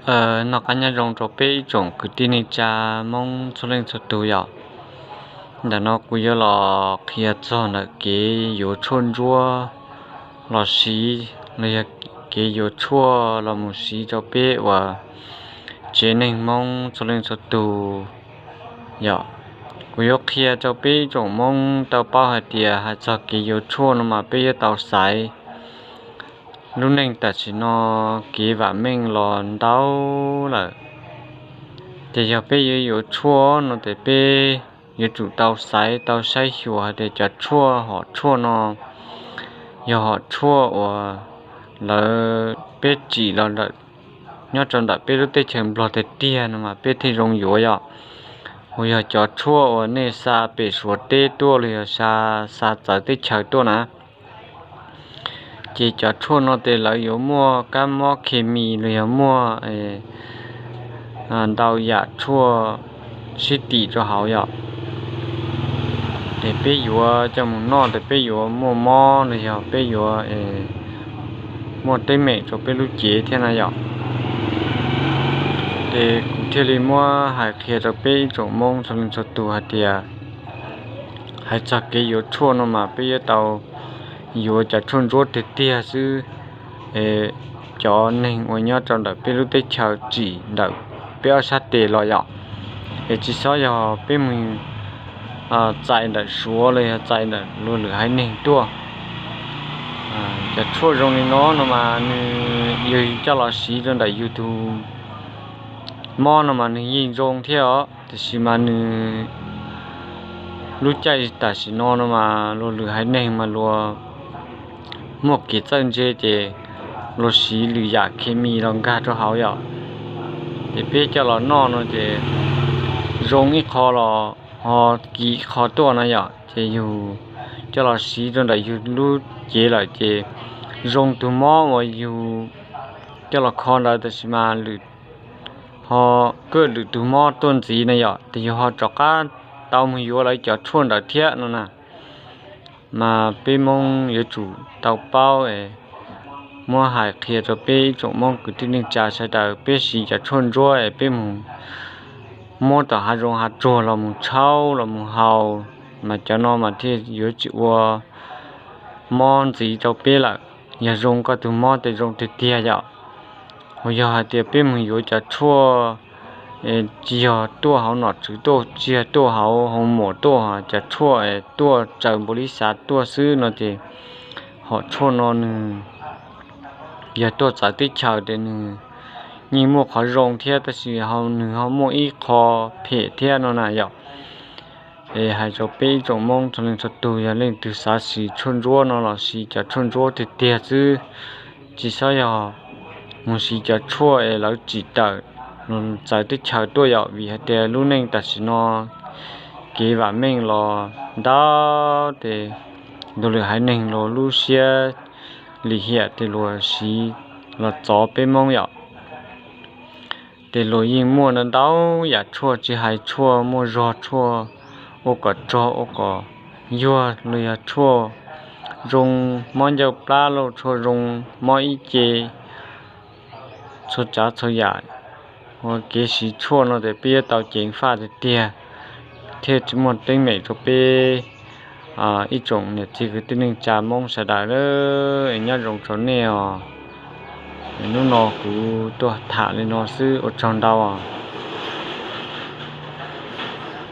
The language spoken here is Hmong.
Noj qab nyob zoo rau peb ib tsoom kwv tij neej tsa Hmoob txhua leej txhua tus yom. Ntawm no kuv yuav los qhia txog ntawm kev yuav tshuaj ntsuab los siv, los yog kev yuav tshuaj los mus siv rau peb uas tsev neeg Hmoob txhua leej txhua tus yom. Kuv yuav qhia rau peb ib tsoom Hmoob tau paub hais tias hais txog kev yuav tshuaj no mas peb yuav tau xaiv. Lub neej tam sim no kev vam meej los ntau lawm, ces yog peb yuav yuav tshuaj no ces peb yuav tsum tau xaiv tau saib xyuas hais tias cov tshuaj hom tshuaj no yog hom tshuaj uas lawv peb tsim los ntawm, nyob rau ntawm peb lub teb chaws Nplog tiag tiag no mas peb thiaj zoo yuav yom. Uas yog cov tshuaj uas nej xa pem Suav teb tuaj los yog xa, xa txawv teb chaws tuaj na, ces cov tshuaj no ces lawv yuav muaj kab mob khes mis los yog muaj ntau yam tshuaj sib tim rau hauv yom. Ces peb yuav coj mus noj ces peb yuav muaj mob los yog peb yuav muaj teeb meem rau peb lub cev thiab na yom. Ces kuv thiaj li muab hais qhia rau peb ib tsoom Hmoob txhua leej txhua tus hais tias hais txog kev yuav tshuaj no mas peb yuav tau yuav cov tshuaj ntsuab tiag tiag xwb. Cov neeg uas nyob rau ntawm peb lub teb chaws tsim ntawm peb ob sab tes los yom, es tsis xob yog peb mus txais ntawm Suav los yog txais ntawm luag lwm haiv neeg tuaj. Cov tshuaj zoo li no no mas nws yog coj los siv rau ntawm yus tus mob no mas nws yeej zoo thiab os, tiam sis mas nws lub caij tam sim no no mas luag lwm haiv neeg mas luag muaj kev txawj ntse ces luag siv lwm yam khes mis los nkag rau hauv yom. Ces peb coj los noj no ces zoo ib qho los ho kis ib qho tuaj na yom, ces yus coj los siv rau ntawm yus lub cev lawm ces zoo tus mob uas yus coj los kho ntawd tab sis mas lwm, ho kuj lwm tus mob tuaj ntxiv na yom, ces yus ho rov qab tau mus yuav lawv cov tshuaj ntawd thiab no na. Mas peb Hmoob yuav tsum tau paub es muab hais qhia rau peb ib tsoom Hmoob kwv tij neej tsa sawv daws, peb siv cov tshuaj ntsuab es peb mus muab tom hav zoov hav tsuag los mus tshaub los mus haus, mas cov no mas thiaj yuav tsis ua mob ntxiv rau peb lawm. Yog zoo koj tus mob ces zoo tiag tiag yom. Ho yog hais tias peb mus yuav cov tshuaj tsis yog tuaj hauv nom tswv tuaj, tsis yog tuaj hauv hoo mom tuaj, cov tshuaj tuaj tsaws npaum li xav tuaj xwb no ces hom tshuaj no nws yog tuaj txawv teb chaws ces nws yeej muaj qhov zoo thiab tab sis ho nws ho muaj ib qho phem thiab no na yom. Es hais rau peb ib tsoom Hmoob txhua leej txhua tus, yog leej twg xav siv tshuaj ntsuab no los siv cov tshuaj ntsuab tiag tiag xwb, tsis xob yog mus siv cov tshuaj es lawv tsim tawm txawv teb chaws tuaj yom, vim hais tias lub neej tam sim no kev vam meej los ntau, ces luag lwm haiv neeg luag lub siab lim hiam ces luag siv los txov peb Hmoob yom. Ces luag yeej muaj ntau ntau yam tshuaj, tsis hais tshuaj muaj zog, tshuaj ua kom rog ua kom yuag, los yog tshuaj zoo mob ncauj plab lauj, tshuaj zoo mob ib ce, txhua tsav txhua yam. Ua kev siv tshuaj no ces peb yuav tau ceev faj tiag tiag, thiaj tsis muaj teeb meem rau peb ib tsoom niam txiv kwv tij neej tsa Hmoob sawv daws. Nyob zoo rau nej os. Hnub no kuv tuaj tham li no xwb, ua tsaug ntau.